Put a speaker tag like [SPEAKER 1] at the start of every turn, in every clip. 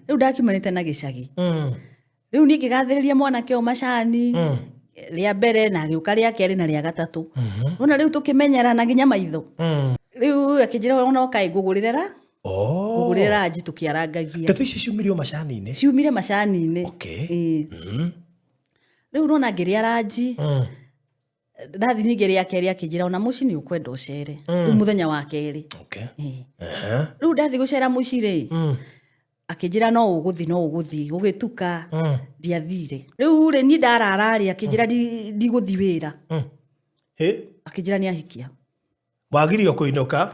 [SPEAKER 1] Rĩu ndakiumanĩte na gĩcagi. Rĩu niĩ ngĩgathĩrĩria mwanake ũyũ macani rĩa mbere na agĩũka rĩa kerĩ na rĩa gatatũ. Wona rĩu tũkĩmenyerana nginya maitho. Rĩu akĩnjĩra ona ũkaĩ ngũgũrĩre ra ngũgũrĩre ranji tũkĩarangagia.
[SPEAKER 2] Ndeto ici ciumirio macani-inĩ?
[SPEAKER 1] Ciumire macani-inĩ. Ĩĩ. Rĩu nona ngĩrĩa ranji, ndathi ningĩ rĩa kerĩ akĩnjĩra ona mũciĩ nĩ ũkwenda ũcere. Rĩu mũthenya wa kerĩ. Ĩĩ. Rĩu ndathi gũcera mũciĩ rĩ, akĩnjĩra no ũgũthi, no ũgũthi. Gũgĩtuka, ndiathire. Rĩu rĩ, niĩ ndarara rĩ, akĩnjĩra ndigũthi wĩra.
[SPEAKER 2] Hĩ?
[SPEAKER 1] Akĩnjĩra nĩ ahikia.
[SPEAKER 2] Wagirio kũinũka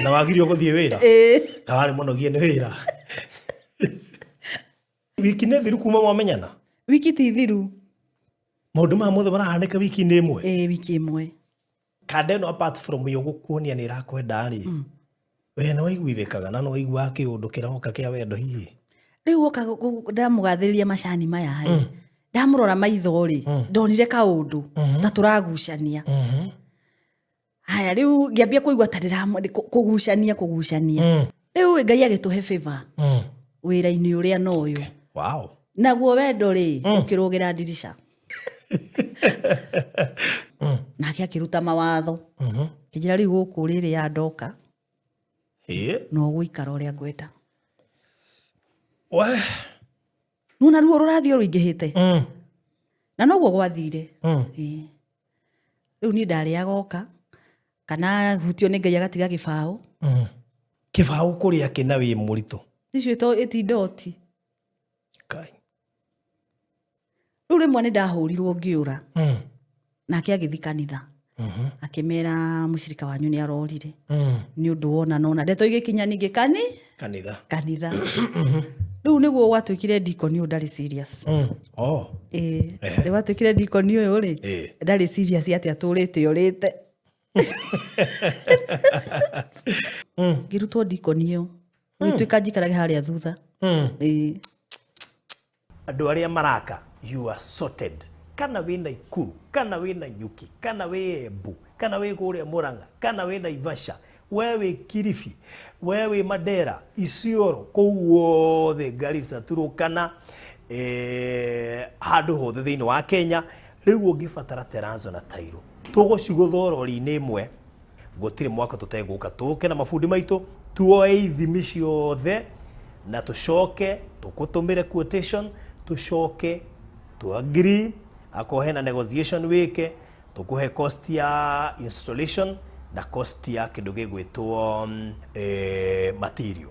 [SPEAKER 2] na wagirio gũthiĩ wĩra?
[SPEAKER 1] Ĩĩ.
[SPEAKER 2] Kawarĩ mũnogie nĩ wĩra. Wiki nĩ thiru kuma mwamenyana?
[SPEAKER 1] Wiki ti thiru.
[SPEAKER 2] Maũndũ maya mothe marahanĩka wiki-inĩ ĩmwe?
[SPEAKER 1] Ĩĩ, wiki ĩmwe.
[SPEAKER 2] Kanda ĩno apart from yo gũkuonia nĩ ĩrakwenda rĩ, we nĩ waiguithĩkaga na nĩ waiguaga kĩũndũ kĩroka kĩa wendo hihi?
[SPEAKER 1] Rĩu woka ndamũgathĩrĩria macani maya rĩ, ndamũrora maitho rĩ, ndonire kaũndũ ta tũragucania. Haya, rĩu ngĩambia kũigua ta kũgucania kũgucania. Rĩu Ngai agĩtũhe favor wĩra-inĩ ũrĩa na ũyũ. Naguo wendo rĩ, ũkĩrũgĩra ndirica. Nake akĩruta mawatho. Akĩnjĩra rĩu gũkũ rĩrĩa ndoka, no ũgũikara ũrĩa ngwenda.
[SPEAKER 2] We.
[SPEAKER 1] Nĩwona ruo rũrathiĩ o rũingĩhĩte. Na noguo gwathire. Ĩĩ. Rĩu niĩ ndarĩaga oka, kana hutio nĩ Ngai agatiga gĩbaũ.
[SPEAKER 2] Kĩbaũ kũrĩa kĩ na wĩ mũritũ?
[SPEAKER 1] Icio ĩtindoti.
[SPEAKER 2] Kai.
[SPEAKER 1] Rĩu rĩmwe nĩ ndahũrirwo ngĩũra. Nake agĩthiĩ kanitha. Akĩmera mũcirika wanyu nĩ arorire. Nĩ ũndũ wona nona. Ndeto igĩkinya ningĩ
[SPEAKER 2] Kanitha.
[SPEAKER 1] Kanitha. Rĩu nĩguo gwatuĩkire ndikoni ũyũ ndarĩ serious. Ĩĩ. Rĩu gwatuĩkire ndikoni ũyũ rĩ, ndarĩ serious atĩ atũrĩte orĩte. Ngĩrutwo ndikoni ĩyo. Gũgĩtuĩka njikarage harĩa thutha. Ĩĩ.
[SPEAKER 2] Andũ arĩa maraka, you are sorted. Kana wĩ Naikuru, kana wĩ Nanyuki, kana wĩ Embu, kana wĩ kũrĩa Murang'a, kana wĩ Naivasha, we wĩ Kilifi, we wĩ Mandera, Isiolo, kũu guothe Garissa, Turkana, handũ hothe thĩinĩ wa Kenya, rĩu ũngĩbatara teranzo na tairo, tũgũcigũtha rori-inĩ ĩmwe. Gũtirĩ mwaka tũtegũka, tũke na mabundi maitũ, tuoe ithimi ciothe na tũcoke tũkũtũmĩre quotation, tũcoke tũ agree, akorwo hena negotiation wĩke, tũkũhe cost ya installation na cost ya kĩndũ gĩgwĩtwo material.